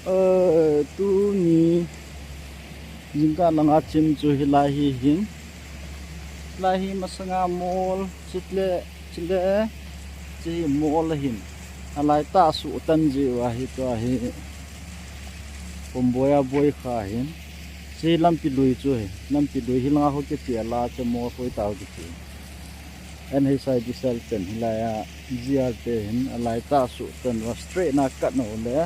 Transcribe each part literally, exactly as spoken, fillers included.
Eh, tuni jingkah langa chim chu hilai hi hin. Hilai hi masanga mol, chule, chule, chi hi mol ahin. Alai tah suhtan jeh uva hi tua hi. Pumboya boi kha hin. Chi lampi lui chu hi. Lampi lui hi langa ho kichi ala chu mol hoi tau kichi. N H I D cell pen hilai a G R te hin alai tah suhtan uva straight na kat na ule.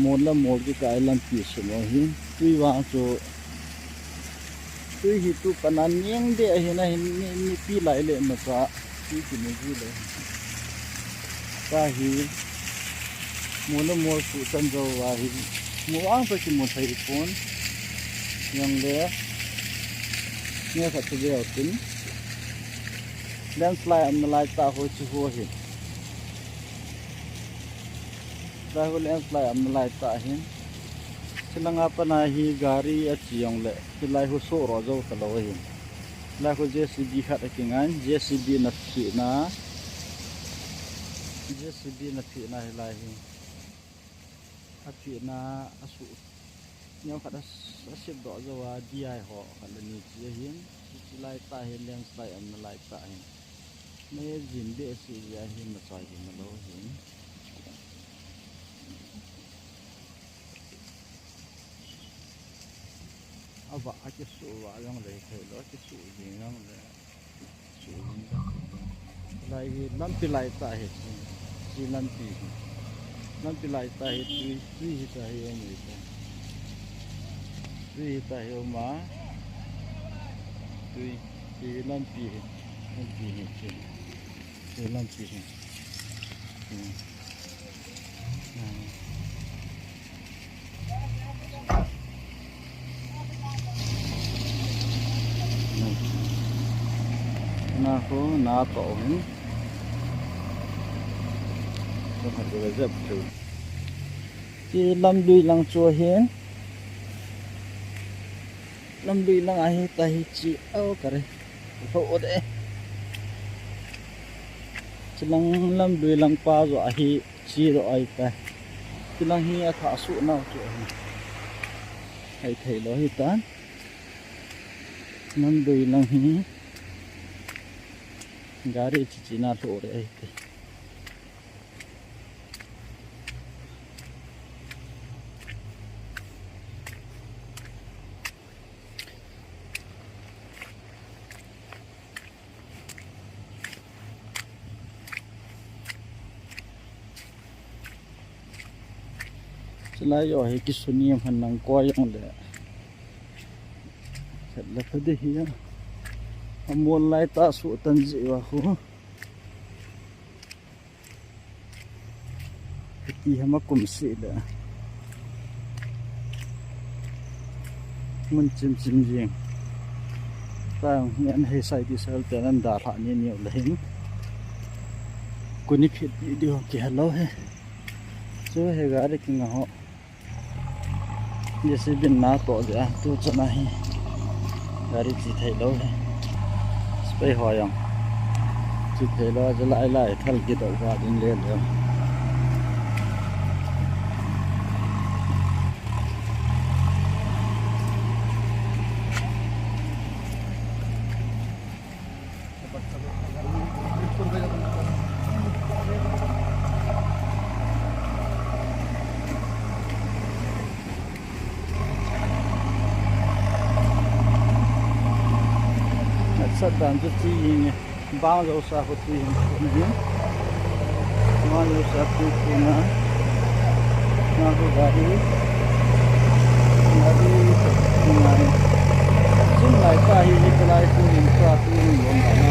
Mol le mol kikah lampi sung u hi. Tui vang chu tui hi tu pana ning de ahin ahin ni, nipi lai le na cha tui kinu ji le. Ka hi mol le mol suhtan jou uva hi. Mu ang pa kimu thei pon. Yang le. Ni khat tu be tin. Landslide umna lai tah ho chu ho hi. Lai ho landslide umna lai tah hin. Chilanga pana hi gari achi jong le, hilai ho soh ro jou talou hin. Lai ho J C B khat akingai, J C B na phina. J C B na phina hilai hi. Aphina asuh. Neo khat a, asep doh jou a, D I ho khat le ni chi ahin. Hiche lai tah hin landslide umna lai tah hin. Mei jin behseh jeh a hin machai kit na lou hin. Avah akisuh vah jong le thei lou, akisuh jing jong le. Lai hi lampi lai tah hi, chi lampi hi. Lampi lai tah hi, tui, tui hi tah hi um hi tah. Tui hi tah hi um a. Tui, chi lampi hi. Lampi hi, chi. Chi lampi hi. Hmm. Hmm. Na khu na to hin. Ko ha de jep chu. Ti lam lui lang chu hin. Lam lui lang ahi ta hi chi au kare. Ho de. Chilang lam lui lang pa jo ahi. Chi ro ai ta. Chilang hi athah suh nau chu ahi. Ai thei lou hi tan. Lam lui lang hi. Gari chi chi na lho re ai te. Chulai jo hi kisuni man nang koi jong le. Khat la pha de hi a. Amol lai tah suh tan ji wa khu. Ti hama kum si le. Mun chim chim jing. Ta hi an he sai ti sal te nan da lha ni ni le hin. Kuni phit video ki hello he. Chu he gari kinga ho. J C B na to dia tu chana hi. Gari chi thei lou he. Spei ho jong. Chi thei lou, ja lai lai thal kidoh va ding le le. Sat dan chu chi jing e. Bang jo sa khu tui hin khu na hin. Bang jo sa tui khu na. Na khu gari. Gari khu na. Chim lai ta hi hi lai khu hin ta tui hin lom na.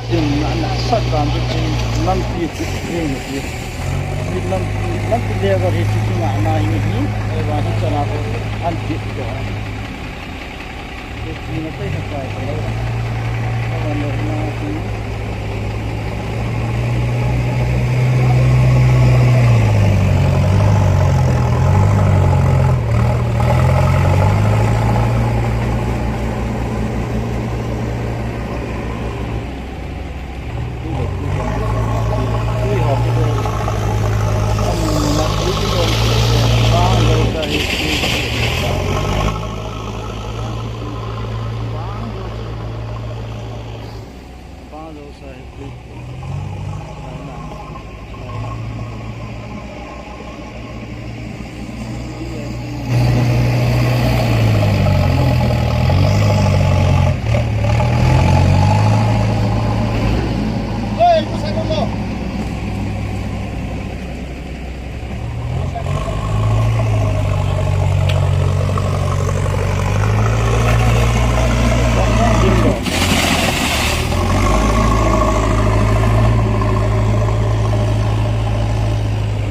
Tin na na sat dan chu tin lampi chu tin hi. Ni lampi, lampi level hi chu tin na na hi hi. Ai wa hi chana ko an ti ko. Chu tin na te na ka ko. Ka wan le na tin. Hello, sir.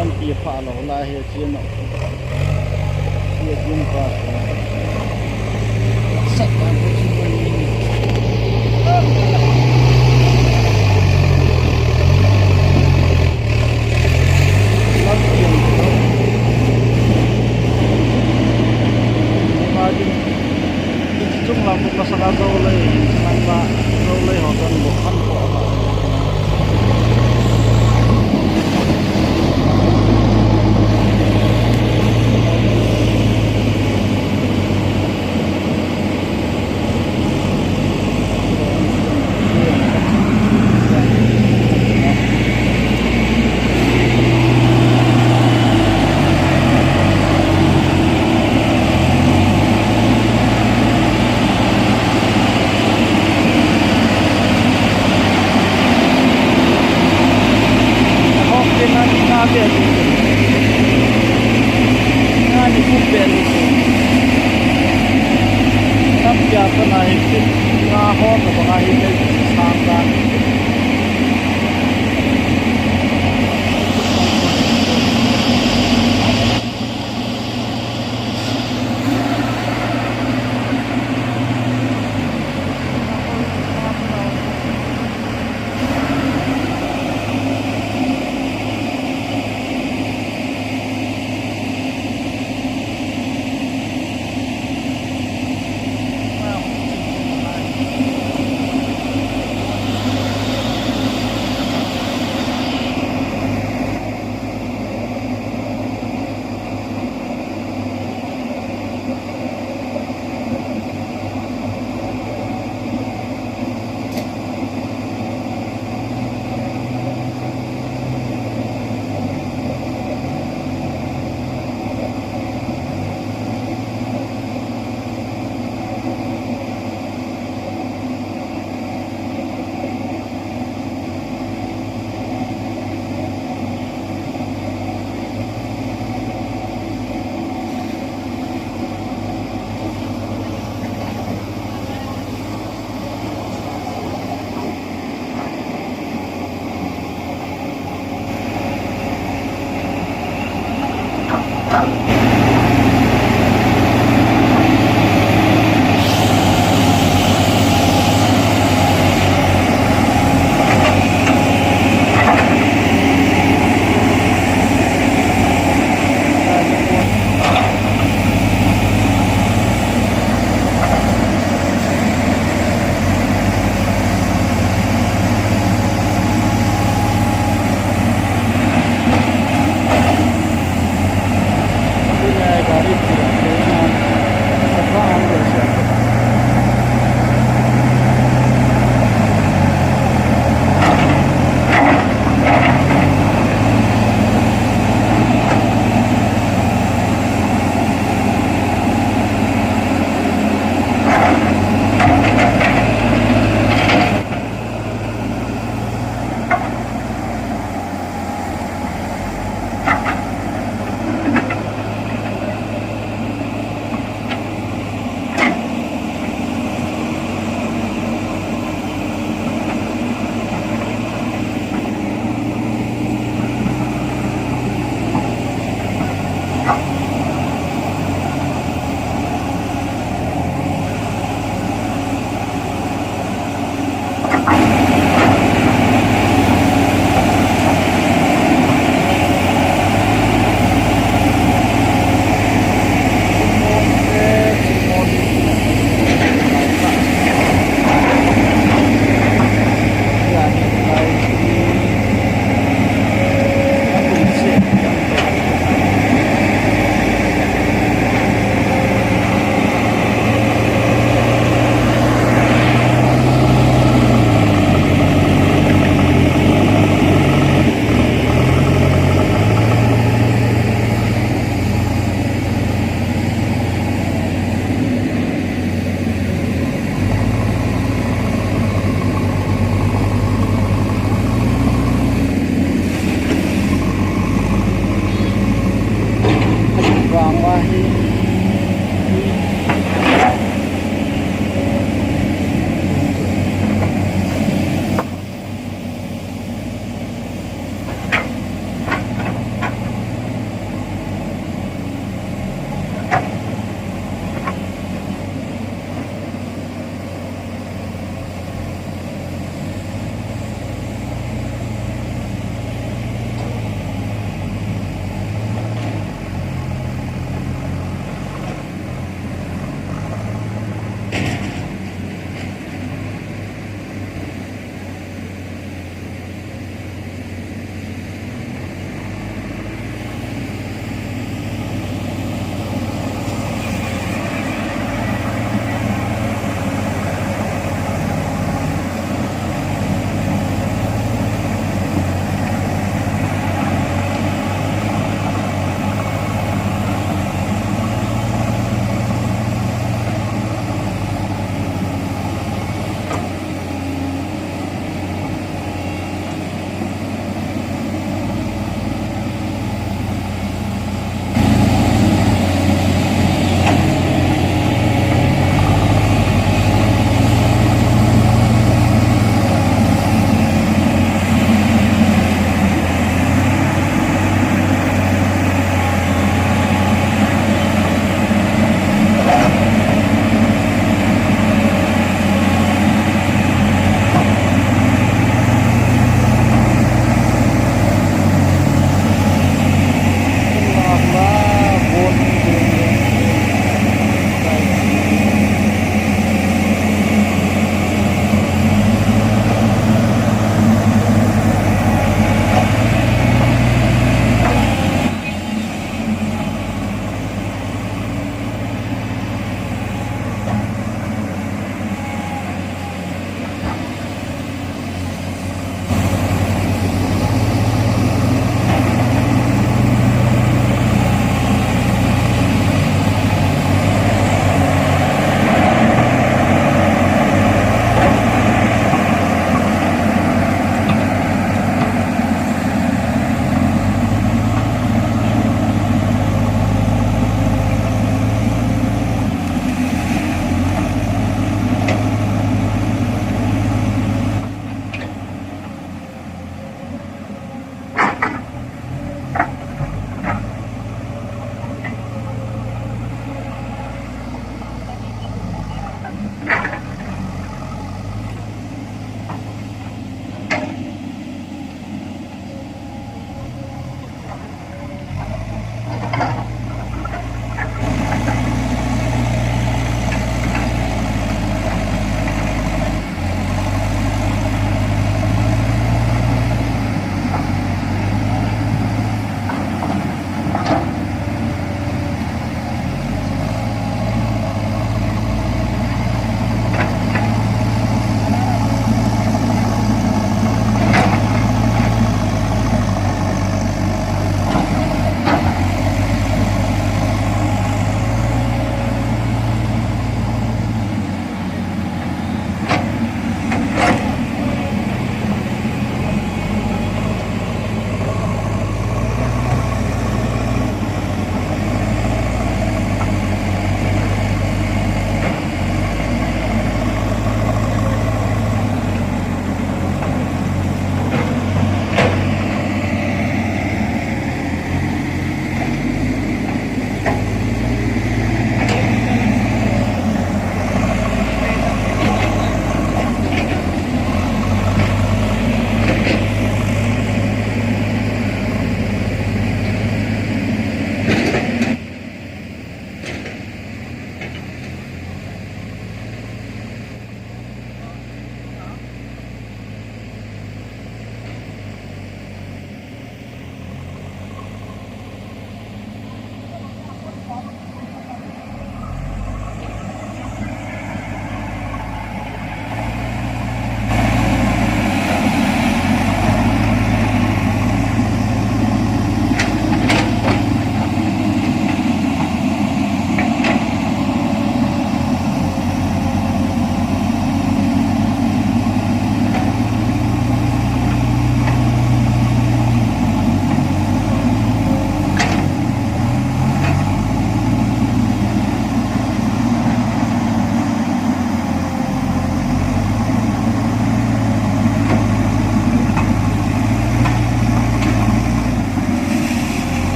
Lampi pha lou lai hi, chin a. Hi a chin pa. Sat pa ko chin ko ni. Lampi a. Ni ma din. Hiche chunglang bou masanga Zolei, hiche lang ba Zolei ho toh bou khan ko a.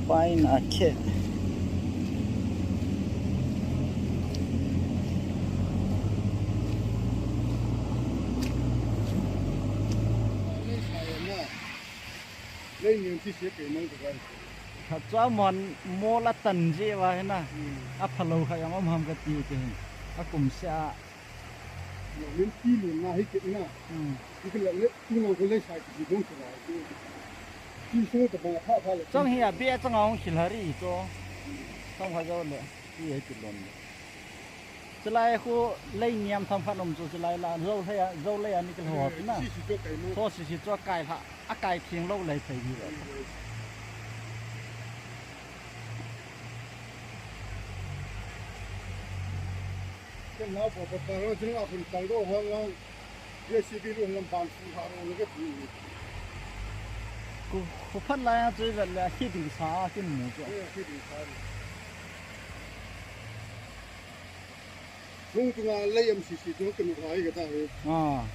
Pine a khe. Lei niam sisi kei nang ka gai. Kha chua mon mo la tan je va he na. Hmm. A phalou kha yang om ham ka ti ke hin. A kum se a. Min ti lu na hi ke na. Hmm. Ni ka le le tu nang ko lei sai ki dong tu la. Ti so ta ba pha pha le. Chang hi a be chang a hong khil hari to. Chang ha jo le. Ti he ti lon le. Chulai khu lei niam tham khat um chu chulai la, Zolei a, Zolei a ni kal ho hop na. Sisi chu kai mo. Tho sisi chu kai lha, a kai thing lou lei thei hi le. Ken nao pa pa pa ro jing a khun tal ro hong long. J C B ro hong lam ban su ha ro le ke ti. Khu, khu phat lai a chu vet le khi ding sa a kin mu chu. Eh, khi ding sa. Chung tunga lei M C C chung kin ro ai ka ta he. Ah.